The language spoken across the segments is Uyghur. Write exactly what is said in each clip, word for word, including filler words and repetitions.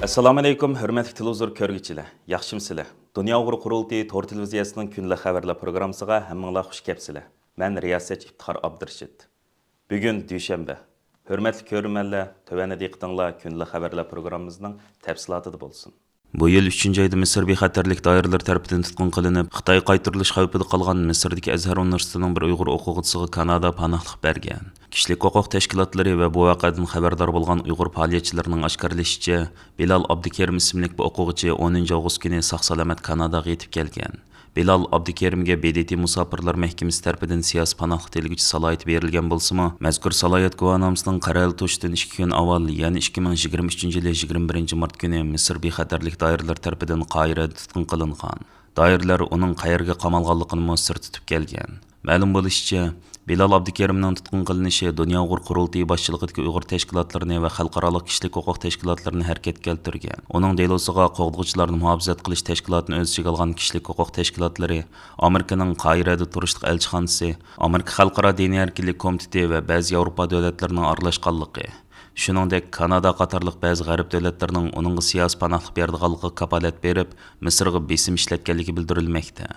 ئەسسالامۇئەلەيكۇم، ھۆرمەتلىك تېلېۋىزور كۆرگۈچىلەر، ياخشىمۇسىلەر؟ دۇنيا ئۇيغۇر قۇرۇلتىيى تور تېلېۋىزىيەسىنىڭ كۈندىلىك خەۋەرلەر پروگراممىسىغا ھەممىڭلار خۇش كەپسىلەر. مەن رىياسەتچى ئىپتىخار ئابدۇرېشىت. بۈگۈن دۈشەنبە. ھۆرمەتلىك كۆرۈرمەنلەر، تۆۋەندە دىققىتىڭلار كۈندىلىك خەۋەرلەر پروگراممىمىزنىڭ تەپسىلاتىدا بولسۇن. بۇ يىل ئۈچىنچى ئايدا مىسىر بىخەتەرلىك دائىرىلىرى تەرىپىدىن تۇتقۇن قىلىنىپ، خىتاي قايتۇرۇلۇش خەۋپىدە قالغان مىسىردىكى ئەزھەر ئۇنىۋېرسىتېتىنىڭ بىر ئۇيغۇر ئوقۇغۇچىسىغا كانادا پاناھلىق بەرگەن. كىشىلىك ھوقۇق تەشكىلاتلىرى ۋە بۇ ۋەقەدىن خەۋەردار بولغان ئۇيغۇر پائالىيەتچىلىرىنىڭ ئاشكارىلىشىچە، بىلال ئابدۇكېرىم ئىسىملىك بۇ ئوقۇغۇچى ئونىنچى ئاۋغۇست كۈنى ساق-سالامەت كاناداغا يېتىپ كەلگەن. بىلال ئابدۇكېرىمگە ب د ت مۇساپىرلار مەھكىمىسى تەرىپىدىن سىياسىي پاناھلىق تىلىگۈچى سالاھىيىتى بېرىلگەن بولسىمۇ، مەزكۇر سالاھىيەت گۇۋاھنامىسىنىڭ قەرەلى توشۇشتىن ئىككى كۈن ئاۋۋال، يەنى ئىككى مىڭ يىگىرمە ئۈچىنچى يىلى يىگىرمە بىرىنچى مارت كۈنى مىسىر بىخەتەرلىك دائىرىلىرى تەرىپىدىن قاھىرەدە تۇتقۇن قىلىنغان. دائىرىلەر ئۇنىڭ قەيەرگە قامالغانلىقىنىمۇ سىر تۇتۇپ كەلگەن. مەلۇم بولۇشىچە، بىلال ئابدۇكېرىمنىڭ تۇتقۇن قىلىنىشى دۇنيا ئۇيغۇر قۇرۇلتىيى باشچىلىقىدىكى ئۇيغۇر تەشكىلاتلىرىنى ۋە خەلقئارالىق كىشىلىك ھوقۇق تەشكىلاتلىرىنى ھەرىكەتكە كەلتۈرگەن. ئۇنىڭ دېلوسىغا قوغدىغۇچىلارنى مۇھاپىزەت قىلىش تەشكىلاتىنى ئۆز ئىچىگە ئالغان كىشىلىك ھوقۇق تەشكىلاتلىرى، ئامېرىكىنىڭ قاھىرەدە تۇرۇشلۇق ئەلچىخانىسى، ئامېرىكا خەلقئارا دىنىي ئەركىنلىك كومىتېتى ۋە بەزى ياۋروپا دۆلەتلىرىنىڭ ئارىلاشقانلىقى، شۇنىڭدەك كانادا قاتارلىق بەزى غەرب دۆلەتلىرىنىڭ ئۇنىڭغا سىياسىي پاناھلىق بېرىدىغانلىقىغا كاپالەت بېرىپ، مىسىرغا بېسىم ئىشلەتكەنلىكى بىلدۈرۈلمەكتە.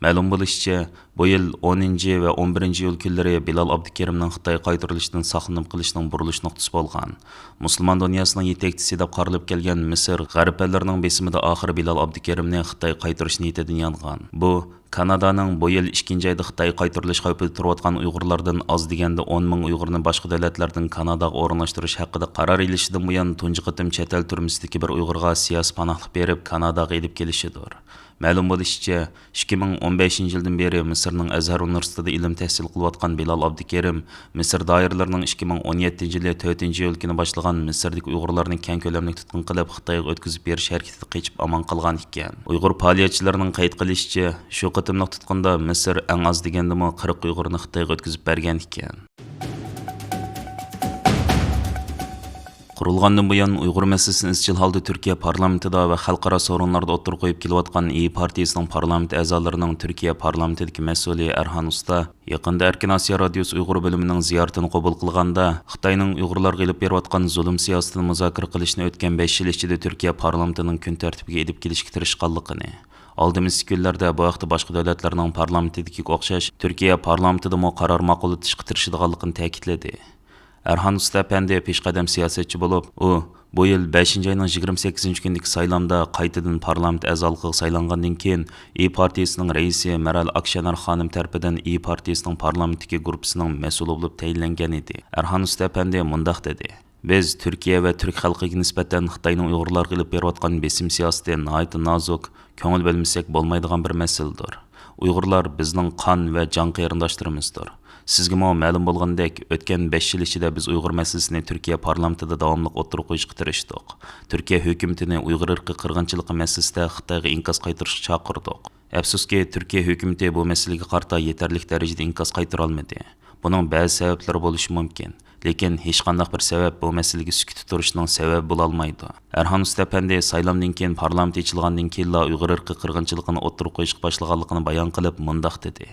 مەلۇم بولۇشىچە، بۇ يىل ئونىنچى ۋە ئون بىرىنچى ئىيۇل كۈنلىرى بىلال ئابدۇكېرىمنىڭ خىتاي قايتۇرۇلۇشىدىن ساقلىنىپ قېلىشنىڭ بۇرۇلۇش نۇقتىسى بولغان. مۇسۇلمان دۇنياسىنىڭ يېتەكچىسى دەپ قارىلىپ كەلگەن مىسىر غەرب ئەللىرىنىڭ بېسىمىدا ئاخىرى بىلال ئابدۇكېرىمنى خىتاي قايتۇرۇش نىيىتىدىن يانغان. بۇ، كانادانىڭ بۇ يىل ئىككىنچى ئايدا خىتاي قايتۇرۇلۇش خەۋپىدە تۇرۇۋاتقان ئۇيغۇرلاردىن ئاز دېگەندە ئون مىڭ ئۇيغۇرنى باشقا دۆلەتلەردىن كاناداغا ئورۇنلاشتۇرۇش ھەققىدە قارار ئېلىشىدىن بۇيان تۇنجى قېتىم چەت ئەل تۈرمىسىدىكى بىر ئۇيغۇرغا سىياسىي پاناھلىق بېرىپ، كاناداغا ئېلىپ كېلىشىدۇر. مەلۇم بولۇشىچە، ئىككى مىڭ ئون بەشىنچى يىلدىن بېرى مىسىرنىڭ ئەزھەر ئۇنىۋېرسىتېتىدا ئىلىم تەھسىل قىلىۋاتقان بىلال ئابدۇكېرىم مىسىر دائىرىلىرىنىڭ ئىككى مىڭ ئون يەتتىنچى يىلى تۆتىنچى ئىيۇل كۈنى باشلىغان مىسىردىكى ئۇيغۇرلارنى كەڭ كۆلەملىك تۇتقۇن قىلىپ، خىتايغا ئۆتكۈزۈپ بېرىش ھەرىكىتىدە قېچىپ ئامان قالغان ئىكەن. ئۇيغۇر پائالىيەتچىلىرىنىڭ قەيت قىلىشىچە، شۇ قېتىملىق تۇتقۇندا مىسىر ئەڭ ئاز دېگەندىمۇ قىرىق ئۇيغۇرنى خىتايغا ئۆتكۈزۈپ بەرگەن ئىكەن. قۇرۇلغاندىن بۇيان، ئۇيغۇر مەسىلىسىنى ئىزچىل ھالدا تۈركىيە پارلامېنتىدا ۋە خەلقئارا سورۇنلاردا ئوتتۇرىغا قويۇپ كېلىۋاتقان ئىيى پارتىيىسىنىڭ پارلامېنت ئەزالىرىنىڭ تۈركىيە پارلامېنتىدىكى مەسئۇلى ئەرھان ئۇستا يېقىندا ئەركىن ئاسىيا رادىيوسى ئۇيغۇر بۆلۈمىنىڭ زىيارىتىنى قوبۇل قىلغاندا، خىتاينىڭ ئۇيغۇرلارغا ئېلىپ بېرىۋاتقان زۇلۇم سىياسىتىنى مۇزاكىرە قىلىشنى ئۆتكەن بەش يىل ئىچىدە تۈركىيە پارلامېنتىنىڭ كۈن تەرتىپىگە ئېلىپ كېلىشكە تىرىشقانلىقىنى، ئالدىمىزدىكى كۈنلەردە بۇ ھەقتە باشقا دۆلەتلەرنىڭ پارلامېنتىدىكىگە ئوخشاش تۈركىيە پارلامېنتىدىمۇ قارار ماقۇللىتىشقا تىرىشىدىغانلىقىنى تەكىتلىدى. ئەرھان ئۇستا ئەپەندى پېشقەدەم سىياسەتچى بولۇپ، ئۇ بۇ يىل بەشىنچى ئاينىڭ يىگىرمە سەككىزىنچى كۈنىدىكى سايلامدا قايتىدىن پارلامېنت ئەزالىقىغا سايلانغاندىن كېيىن، ئىيى پارتىيىسىنىڭ رەئىسى مەرال ئاكشەنەر خانىم تەرىپىدىن ئىيى پارتىيىسىنىڭ پارلامېنتتىكى گۇرۇپپىسىنىڭ مەسئۇلى بولۇپ تەيىنلەنگەن ئىدى. ئەرھان ئۇستا ئەپەندى مۇنداق دېدى: بىز تۈركىيە ۋە تۈرك خەلقىگە نىسبەتەن خىتاينىڭ ئۇيغۇرلارغا ئېلىپ بېرىۋاتقان بېسىم سىياسىتى ناھايىتى نازۇك، كۆڭۈل بۆلمىسەك بولمايدىغان بىر مەسىلىدۇر. ئۇيغۇرلار بىزنىڭ قان ۋە جان قېرىنداشلىرىمىزدۇر. سىزگىمۇ مەلۇم بولغىنىدەك، ئۆتكەن بەش يىل ئىچىدە بىز ئۇيغۇر مەسىلىسىنى تۈركىيە پارلامېنتىدا داۋاملىق ئوتتۇرىغا قويۇشقا تىرىشتۇق. تۈركىيە ھۆكۈمىتىنى ئۇيغۇر ئىرقىي قىرغىنچىلىقى مەسىلىسىدە خىتايغا ئىنكاس قايتۇرۇشقا چاقىردۇق. ئەپسۇسكى، تۈركىيە ھۆكۈمىتى بۇ مەسىلىگە قارىتا يېتەرلىك دەرىجىدە ئىنكاس قايتۇرالمىدى. بۇنىڭ بەزى سەۋەبلىرى بولۇشى مۇمكىن. لېكىن ھېچقانداق بىر سەۋەب بۇ مەسىلىگە سۈكۈتتە تۇرۇشنىڭ سەۋەبى بولالمايدۇ. ئەرھان ئۇستا ئەپەندى سايلامدىن كېيىن پارلامېنت ئېچىلغاندىن كېيىنلا ئۇيغۇر ئىرقىي قىرغىنچىلىقىنى ئوتتۇرىغا قويۇشقا باشلىغانلىقىنى بايان قىلىپ مۇنداق دېدى: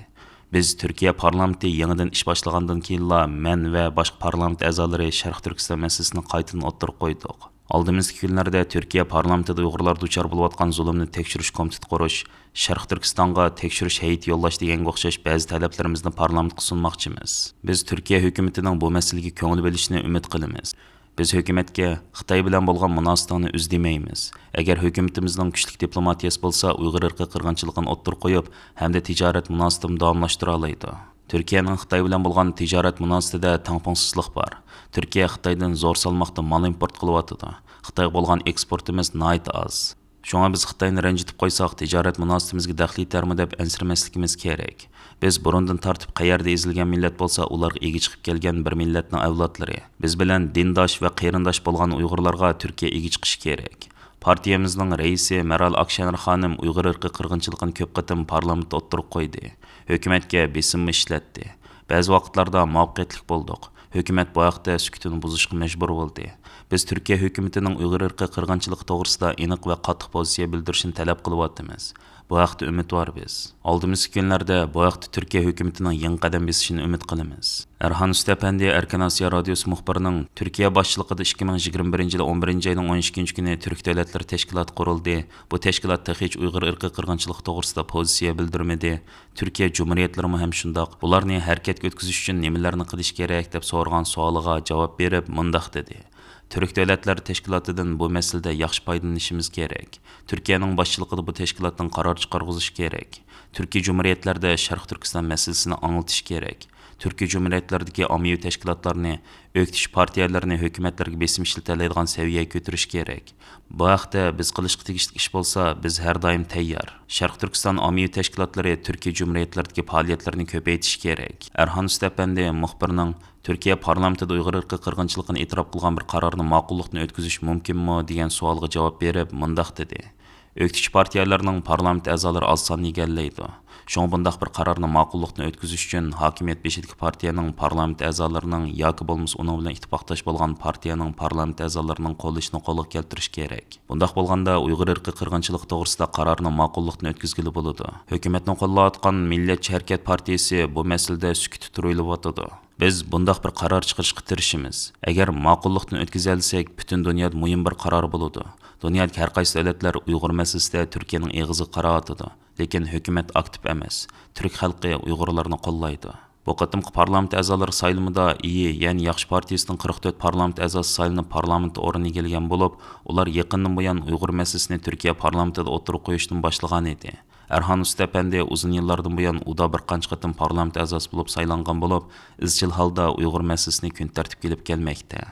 بىز تۈركىيە پارلامېنتى يېڭىدىن ئىش باشلىغاندىن كېيىنلا مەن ۋە باشقا پارلامېنت ئەزالىرى شەرقىي تۈركىستان مەسىلىسىنى قايتىدىن ئوتتۇرىغا قويدۇق. ئالدىمىزدىكى كۈنلەردە تۈركىيە پارلامېنتىدا ئۇيغۇرلار دۇچار بولۇۋاتقان زۇلۇمنى تەكشۈرۈش كومىتېتى قۇرۇش، شەرقىي تۈركىستانغا تەكشۈرۈش ھەيئىتى يوللاش دېگەنگە ئوخشاش بەزى تەلەپلىرىمىزنى پارلامېنتقا سۇنماقچىمىز. بىز تۈركىيە ھۆكۈمىتىنىڭ بۇ مەسىلىگە كۆڭۈل بۆلۈشىنى ئۈمىد قىلىمىز. بىز ھۆكۈمەتكە خىتاي بىلەن بولغان مۇناسىۋىتىڭنى ئۈز دېمەيمىز. ئەگەر ھۆكۈمىتىمىزنىڭ كۈچلۈك دىپلوماتىيەسى بولسا، ئۇيغۇر ئىرقىي قىرغىنچىلىقىنى ئوتتۇرىغا قويۇپ، ھەمدە تىجارەت مۇناسىۋىتىنى داۋاملاشتۇرالايدۇ. تۈركىيەنىڭ خىتاي بىلەن بولغان تىجارەت مۇناسىۋىتىدە تەڭپۇڭسىزلىق بار. تۈركىيە خىتايدىن زور سالماقتا مال ئىمپورت قىلىۋاتىدۇ. خىتايغا بولغان ئېكسپورتىمىز ناھايىتى ئاز. شۇڭا بىز خىتاينى رەنجىتىپ قويساق، تىجارەت مۇناسىۋىتىمىزگە دەخلى يېتەرمۇ دەپ ئەنسىرىمەسلىكىمىز كېرەك. بىز بۇرۇندىن تارتىپ قەيەردە ئېزىلگەن مىللەت بولسا، ئۇلارغا ئىگە چىقىپ كەلگەن بىر مىللەتنىڭ ئەۋلادلىرى. بىز بىلەن دىنداش ۋە قېرىنداش بولغان ئۇيغۇرلارغا تۈركىيە ئىگە چىقىشى كېرەك. پارتىيەمىزنىڭ رەئىسى مەرال ئاكشەنەر خانىم ئۇيغۇر ئىرقىي قىرغىنچىلىقىنى كۆپ قېتىم پارلامېنتتا ئوتتۇرىغا قويدى. ھۆكۈمەتكە بېسىممۇ ئىشلەتتى. بەزى ۋاقىتلاردا مۇۋەپپەقىيەتلىك بولدۇق. ھۆكۈمەت بۇ ھەقتە سۈكۈتىنى بۇزۇشقا مەجبۇر بولدى. بىز تۈركىيە ھۆكۈمىتىنىڭ ئۇيغۇر ئىرقىي قىرغىنچىلىقى توغرىسىدا ئېنىق ۋە قاتتىق پوزىتسىيە بىلدۈرۈشىنى تەلەپ قىلىۋاتىمىز. بۇ ھەقتە ئۈمىدۋار بىز. ئالدىمىزدىكى كۈنلەردە بۇ ھەقتە تۈركىيە ھۆكۈمىتىنىڭ يېڭى قەدەم بېسىشىنى ئۈمىد قىلىمىز. ئەرھان ئۈستى ئەپەندى ئەركىن ئاسىيا رادىيوسى مۇخبىرىنىڭ تۈركىيە باشچىلىقىدا ئىككى مىڭ يىگىرمە بىرىنچى يىل ئون بىرىنچى ئاينىڭ ئون ئىككىنچى كۈنى تۈرك دۆلەتلىرى تەشكىلاتى قۇرۇلدى. بۇ تەشكىلات تېخىچە ئۇيغۇر ئىرقىي قىرغىنچىلىقى توغرىسىدا پوزىتسىيە بىلدۈرمىدى. تۈركىيە جۇمھۇرىيەتلىرىمۇ ھەم شۇنداق. ئۇلارنى ھەرىكەتكە ئۆتكۈزۈش ئۈچۈن نېمىلەرنى قىلىش كېرەك؟ دەپ سورىغان سوئالىغا جاۋاب بېرىپ مۇنداق دېدى: تۈرك دۆلەتلەر تەشكىلاتىدىن بۇ مەسىلىدە ياخشى پايدىلىنىشىمىز كېرەك. تۈركىيەنىڭ باشچىلىقىدا بۇ تەشكىلاتتىن قارار چىقارغۇزۇش كېرەك. تۈركىي جۇمھۇرىيەتلەردە شەرقىي تۈركىستان مەسىلىسىنى ئاڭلىتىش كېرەك. تۈركىي جۇمھۇرىيەتلەردىكى ئاممىۋى تەشكىلاتلارنى، ئۆكتىچى پارتىيەلىرىنى ھۆكۈمەتلەرگە بېسىم ئىشلىتەلەيدىغان سەۋىيەگە كۆتۈرۈش كېرەك. بۇ ھەقتە بىز قىلىشقا تېگىشلىك ئىش بولسا، بىز ھەر دائىم تەييار. شەرقىي تۈركىستان ئاممىۋى تەشكىلاتلىرى تۈركىي جۇمھۇرىيەتلەردىكى پائالىيەتلىرىنى كۆپەيتىشى كېرەك. ئەرھان ئۈستى ئەپەندى مۇخبىرنىڭ تۈركىيە پارلامېنتىدا ئۇيغۇر ئىرقىي قىرغىنچىلىقىنى ئېتىراپ قىلغان بىر قارارنى ماقۇللۇقتىن ئۆتكۈزۈش مۇمكىنمۇ؟ دېگەن سوئالغا جاۋاب بېرىپ مۇنداق دېدى: ئۆكتىچى پارتىيەلەرنىڭ پارلامېنت ئەزالىرى ئاز ساننى ئىگىلەيدۇ. شۇڭا بۇنداق بىر قارارنى ماقۇللۇقتىن ئۆتكۈزۈش ئۈچۈن ھاكىمىيەت بېشىدىكى پارتىيەنىڭ پارلامېنت ئەزالىرىنىڭ ياكى بولمىسا ئۇنىڭ بىلەن ئىتتىپاقداش بولغان پارتىيەنىڭ پارلامېنت ئەزالىرىنىڭ قوللىشىنى قولغا كەلتۈرۈش كېرەك. بۇنداق بولغاندا ئۇيغۇر ئىرقىي قىرغىنچىلىقى توغرىسىدا قارارنى ماقۇللۇقتىن ئۆتكۈزگىلى بولىدۇ. ھۆكۈمەتنى قوللاۋاتقان مىللەتچى ھەرىكەت پارتىيىسى بۇ مەسىلىدە سۈكۈتتە تۇرۇۋېلىۋاتىدۇ. بىز بۇنداق بىر قارار چىقىرىشقا تىرىشىمىز. ئەگەر ماقۇللۇقتىن ئۆتكۈزەلىسەك، پۈتۈن دۇنيادا مۇھىم بىر قارار بولىدۇ. دۇنيادىكى ھەر قايسى دۆلەتلەر ئۇيغۇر مەسىلىسىدە تۈركىيەنىڭ ئېغىزىغا قاراۋاتىدۇ. لېكىن ھۆكۈمەت ئاكتىپ ئەمەس. تۈرك خەلقى ئۇيغۇرلارنى قوللايدۇ. بۇ قېتىمقى پارلامېنت ئەزالىرى سايلىمىدا ئىيى، يەنى ياخشى پارتىيىسىنىڭ قىرىق تۆت پارلامېنت ئەزاسى سايلىنىپ، پارلامېنتتا ئورۇن ئىگىلىگەن بولۇپ، ئۇلار يېقىندىن بۇيان ئۇيغۇر مەسىلىسىنى تۈركىيە پارلامېنتىدا ئوتتۇرىغا قويۇشتىن باشلىغان ئىدى. ئەرھان ئۈستى ئەپەندى ئۇزۇن يىللاردىن بۇيان ئۇدا بىر قانچە قېتىم پارلامېنت ئەزاسى بولۇپ سايلانغان بولۇپ، ئىزچىل ھالدا ئۇيغۇر مەسىلىسىنى كۈن تەرتىپكە ئېلىپ كەلمەكتە.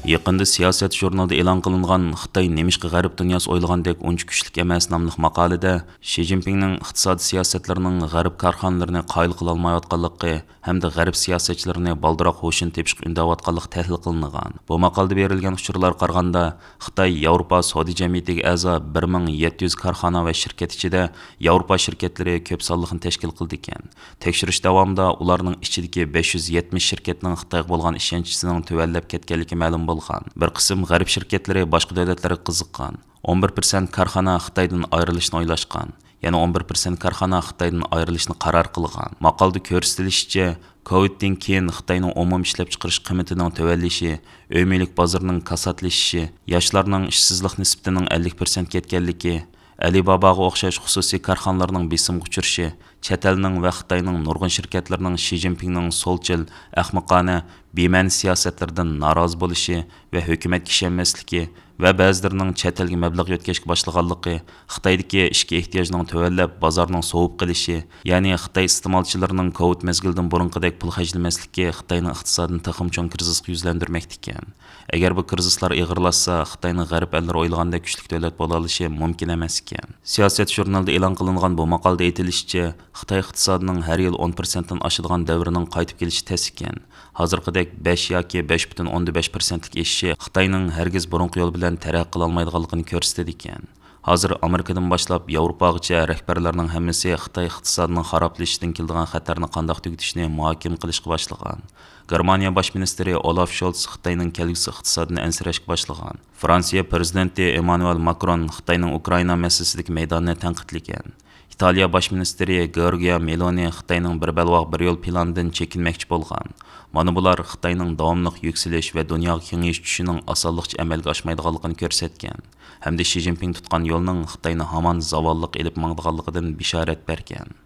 يېقىندا سىياسەت ژۇرنىلىدا ئېلان قىلىنغان خىتاي نېمىشقا غەرب دۇنياسى ئويلىغاندەك ئۇنچە كۈچلۈك ئەمەس ناملىق ماقالىدە شى جىنپىڭنىڭ ئىقتىسادىي سىياسەتلىرىنىڭ غەرب كارخانىلىرىنى قايىل قىلالمايۋاتقانلىقى ھەمدە غەرب سىياسەتچىلىرىنى بالدۇرراق ھوشىنى تېپىشقا ئۈندەۋاتقانلىقى تەھلىل قىلىنغان. بۇ ماقالىدە بېرىلگەن ئۇچۇرلارغا قارىغاندا، خىتاي ياۋروپا سودا جەمئىيىتىگە ئەزا بىر مىڭ يەتتە يۈز كارخانا ۋە شىركەت ئىچىدە ياۋروپا شىركەتلىرى كۆپ سانلىقنى تەشكىل قىلىدىكەن. تەكشۈرۈش داۋامىدا ئۇلارنىڭ ئىچىدىكى بەش يۈز يەتمىش شىركەتنىڭ خىتايغا بولغان ئىشەنچىسىنىڭ تۆۋەنلەپ كەتكەنلىكى مەلۇم بولغان. بىر قىسىم غەرب شىركەتلىرى باشقا دۆلەتلەرگە قىزىققان. ئون بىر پىرسەنت كارخانا خىتايدىن ئايرىلىشنى ئويلاشقان. يەنە ئون بىر پىرسەنت كارخانا خىتايدىن ئايرىلىشنى قارار قىلغان. ماقالىدە كۆرسىتىلىشىچە، كوۋىدتىن كېيىن خىتاينىڭ ئومۇمىي ئىشلەپچىقىرىش قىممىتىنىڭ تۆۋەنلىشى، ئۆي مۈلۈك بازىرىنىڭ كاساتلىشىشى، ياشلارنىڭ ئىشسىزلىق نىسبىتىنىڭ ئەللىك پىرسەنتكە يەتكەنلىكى، ئەلىباباغا ئوخشاش خۇسۇسىي كارخانىلارنىڭ بېسىمغا ئۇچرىشى، چەت ئەلنىڭ ۋە خىتاينىڭ نۇرغۇن شىركەتلىرىنىڭ شى جىنپىڭنىڭ سولچىل، ئەخمىقانە، بىمەنە سىياسەتلىرىدىن نارازى بولۇشى ۋە ھۆكۈمەتكە ئىشەنمەسلىكى ۋە بەزىلىرىنىڭ چەت ئەلگە مەبلەغ يۆتكەشكە باشلىغانلىقى، خىتايدىكى ئىچكى ئېھتىياجنىڭ تۆۋەنلەپ، بازارنىڭ سوۋۇپ قېلىشى، يەنى خىتاي ئىستېمالچىلىرىنىڭ كوۋىد مەزگىلىدىن بۇرۇنقىدەك پۇل خەجلىمەسلىكى خىتاينىڭ ئىقتىسادىنى تېخىمۇ چوڭ كىرىزىسقا يۈزلەندۈرمەكتە ئىكەن. ئەگەر بۇ كىرىزىسلار ئېغىرلاشسا، خىتاينىڭ غەرب ئەللىرى ئويلىغاندەك كۈچلۈك دۆلەت بولالىشى مۇمكىن ئەمەس ئىكەن. سىياسەت ژۇرنىلىدا ئېلان قىلىنغان بۇ ماقالىدە ئېيتىلىشىچە، خىتاي ئىقتىسادىنىڭ ھەر يىلى ئون پىرسەنتتىن ئاشىدىغان دەۋرىنىڭ قايتىپ كېلىشى تەس ئىكەن. ھازىرقىدەك بەش ياكى بەش پۈتۈن ئوندىن بەش پىرسەنتلىك ئېشىشى خىتاينىڭ ھەرگىز بۇرۇنقى يول بىلەن تەرەققىي قىلالمايدىغانلىقىنى كۆرسىتىدىكەن. ھازىر ئامېرىكىدىن باشلاپ ياۋروپاغىچە رەھبەرلەرنىڭ ھەممىسى خىتاي ئىقتىسادىنىڭ خارابلىشىشىدىن كېلىدىغان خەتەرنى قانداق تۈگىتىشنى مۇھاكىمە قىلىشقا باشلىغان. گېرمانىيە باش مىنىستىرى ئولاف شولتس خىتاينىڭ كەلگۈسى ئىقتىسادىنى ئەنسىرەشكە باشلىغان. فرانسىيە پىرېزىدېنتى ئېممانۇئېل ماكرون خىتاينىڭ ئۇكرائىنا مەسىلىسىدىكى مەيدانىنى تەنقىدلىگەن. ئىتالىيە باش مىنىستىرى گېئورگىيا مېلونى خىتاينىڭ بىر بەلباغ بىر يول پىلانىدىن چېكىنمەكچى بولغان. مانا بۇلار خىتاينىڭ داۋاملىق يۈكسىلىش ۋە دۇنياغا كېڭىيىش چۈشىنىڭ ئاسانلىقچە ئەمەلگە ئاشمايدىغانلىقىنى كۆرسەتكەن ھەمدە شى جىنپىڭ تۇتقان يولىنىڭ خىتاينى ھامان زاۋاللىققا ئېلىپ ماڭىدىغانلىقىدىن بېشارەت بەرگەن.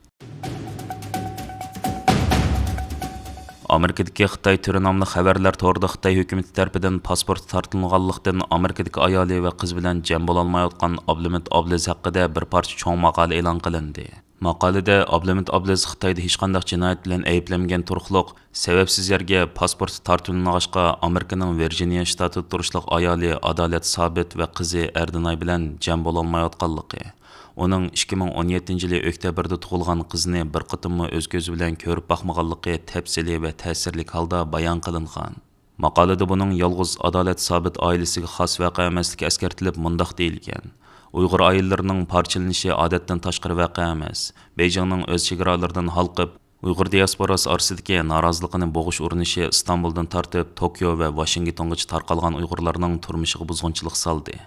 ئامېرىكىدىكى خىتاي تۈرى ناملىق خەۋەرلەر تورىدا خىتاي ھۆكۈمىتى تەرىپىدىن پاسپورتى تارتىلمىغانلىقتىن ئامېرىكىدىكى ئايالى ۋە قىزى بىلەن جەم بولالمايۋاتقان ئابلىمىت ئابلىز ھەققىدە بىر پارچە چوڭ ماقالە ئېلان قىلىندى. ماقالىدە ئابلىمىت ئابلىز خىتايدا ھېچقانداق جىنايەت بىلەن ئەيىبلەنمىگەن تۇرۇقلۇق، سەۋەبسىز يەرگە پاسپورتى تارتىلمىغاچقا، ئامېرىكىنىڭ ۋىرجىنىيە شتاتىدا تۇرۇشلۇق ئايالى ئادالەت سابىت ۋە قىزى ئەردىناي بىلەن جەم بولالمايۋاتقانلىقى، ئۇنىڭ ئىككى مىڭ ئون يەتتىنچى يىلى ئۆكتەبىردە تۇغۇلغان قىزىنى بىر قېتىممۇ ئۆز كۆزى بىلەن كۆرۈپ باقمىغانلىقى تەپسىلىي ۋە تەسىرلىك ھالدا بايان قىلىنغان. ماقالىدە بۇنىڭ يالغۇز ئادالەت سابىت ئائىلىسىگە خاس ۋەقە ئەمەسلىكى ئەسكەرتىلىپ، مۇنداق دېيىلگەن: ئۇيغۇر ئائىلىلىرىنىڭ پارچىلىنىشى ئادەتتىن تاشقىرى ۋەقە ئەمەس. بېيجىڭنىڭ ئۆز چېگرالىرىدىن ھالقىپ، ئۇيغۇر دىياسپوراسى ئارىسىدىكى نارازىلىقىنى بوغۇش ئۇرۇنۇشى ئىستانبۇلدىن تارتىپ توكيو ۋە ۋاشىنگتونغىچە تارقالغان ئۇيغۇرلارنىڭ تۇرمۇشىغا بۇزغۇنچىلىق سالدى.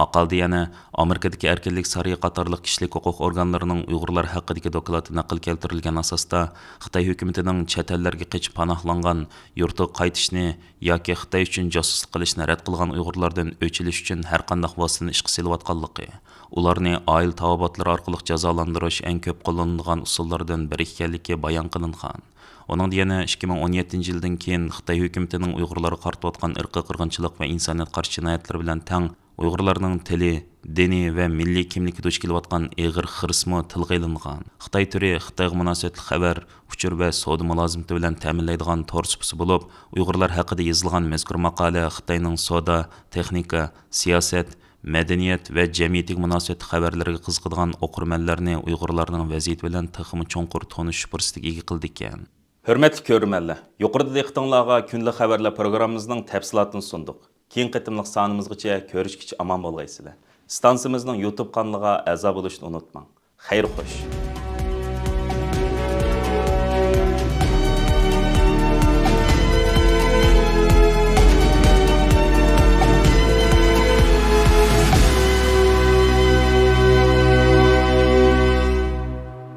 ماقالىدە يەنە ئامېرىكىدىكى ئەركىنلىك سارىيى قاتارلىق كىشىلىك ھوقۇق ئورگانلىرىنىڭ ئۇيغۇرلار ھەققىدىكى دوكلاتى نەقىل كەلتۈرۈلگەن ئاساستا، خىتاي ھۆكۈمىتىنىڭ چەت ئەللەرگە قېچىپ پاناھلانغان، يۇرتىغا قايتىشنى ياكى خىتاي ئۈچۈن جاسۇسلۇق قىلىشنى رەت قىلغان ئۇيغۇرلاردىن ئۆچ ئېلىش ئۈچۈن ھەرقانداق ۋاسىتىنى ئىشقا سېلىۋاتقانلىقى، ئۇلارنى ئائىلە تاۋابىئاتلىرى ئارقىلىق جازالاندۇرۇش ئەڭ كۆپ قوللىنىلىدىغان ئۇسۇللاردىن بىرى ئىكەنلىكى بايان قىلىنغان. ئۇنىڭدا يەنە ئىككى مىڭ ئون يەتتىنچى يىلدىن كېيىن خىتاي ھۆكۈمىتىنىڭ ئۇيغۇرلارغا قارىتىۋاتقان ئىرقىي قىرغىنچىلىق ۋە ئىنسانىيەتكە قارشى جىنايەتلىرى بىلەن تەڭ ئۇيغۇرلارنىڭ تىلى، دىنى ۋە مىللىي كىملىكى دۇچ كېلىۋاتقان ئېغىر خىرىسمۇ تىلغا ئېلىنغان. خىتاي تۈرى خىتايغا مۇناسىۋەتلىك خەۋەر، ئۇچۇر ۋە سودا مۇلازىمىتى بىلەن تەمىنلەيدىغان تور سۇپىسى بولۇپ، ئۇيغۇرلار ھەققىدە يېزىلغان مەزكۇر ماقالە خىتاينىڭ سودا، تېخنىكا، سىياسەت، مەدەنىيەت ۋە جەمئىيىتىگە مۇناسىۋەتلىك خەۋەرلىرىگە قىزىقىدىغان ئوقۇرمەنلەرنى ئۇيغۇرلارنىڭ ۋەزىيىتى بىلەن تېخىمۇ چوڭقۇر تونۇشۇش پۇرسىتىگە ئىگە قىلىدىكەن. ھۆرمەتلىك كۆرۈرمەنلەر، يۇقىرىدا دىققىتىڭلارغا كۈندىلىك خەۋەرلەر پروگراممىمىزنىڭ تەپسىلاتىنى سۇندۇق. كېيىنكى قېتىملىق سانىمىزغىچە كۆرۈشكىچە ئامان بولغايسىلەر. ئىستانسىمىزنىڭ يۇتۇب قانىلىغا ئەزا بولۇشنى ئۇنتۇماڭ. خەير خوش.